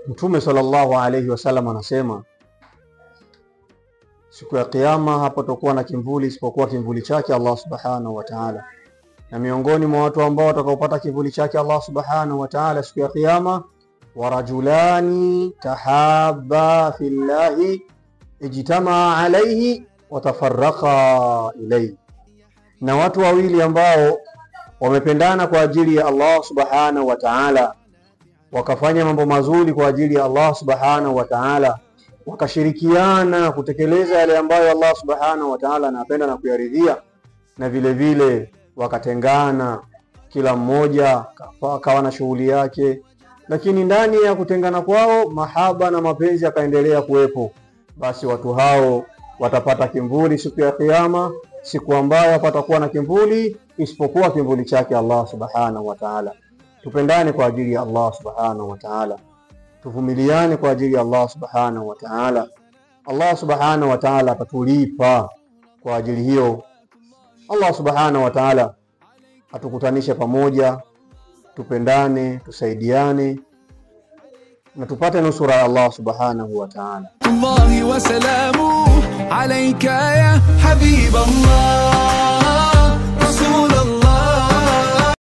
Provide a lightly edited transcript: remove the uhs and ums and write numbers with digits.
Mtume sallallahu alayhi wasallam anasema siku ya Kiyama hapatakuwa na kimvuli isipokuwa kimvuli chake Allah subhanahu wa ta'ala. Na miongoni mwa watu ambao watakaopata kivuli chake Allah subhanahu wa ta'ala siku ya Kiyama, warajulani tahabba fillahi ijtamaa alayhi watafarraqa ilayhi, na watu wawili ambao wamependana kwa ajili ya Allah subhanahu wa ta'ala, wakafanya mambo mazuri kwa ajili ya Allah subhanahu wa ta'ala, wakashirikiana kutekeleza yale ambayo Allah subhanahu wa ta'ala anapenda na kuyaridhia, na vile vile wakatengana, kila mmoja akawa na shughuli yake, lakini ndani ya kutengana kwao mahaba na mapenzi yakaendelea kuwepo, basi watu hao watapata kimvuli siku ya Kiyama, siku ambayo hapatakuwa na kimvuli isipokuwa kimvuli chake Allah subhanahu wa ta'ala. Tupendane kwa ajili ya Allah subhanahu wa ta'ala, tuvumiliane kwa ajili ya Allah subhanahu wa ta'ala. Allah subhanahu wa ta'ala atatulipa kwa ajili hiyo. Allah subhanahu wa ta'ala atukutanishe pamoja, tupendane, tusaidiane na tupate nusura ya Allah subhanahu wa ta'ala. الله وسلامه عليك يا حبيب الله.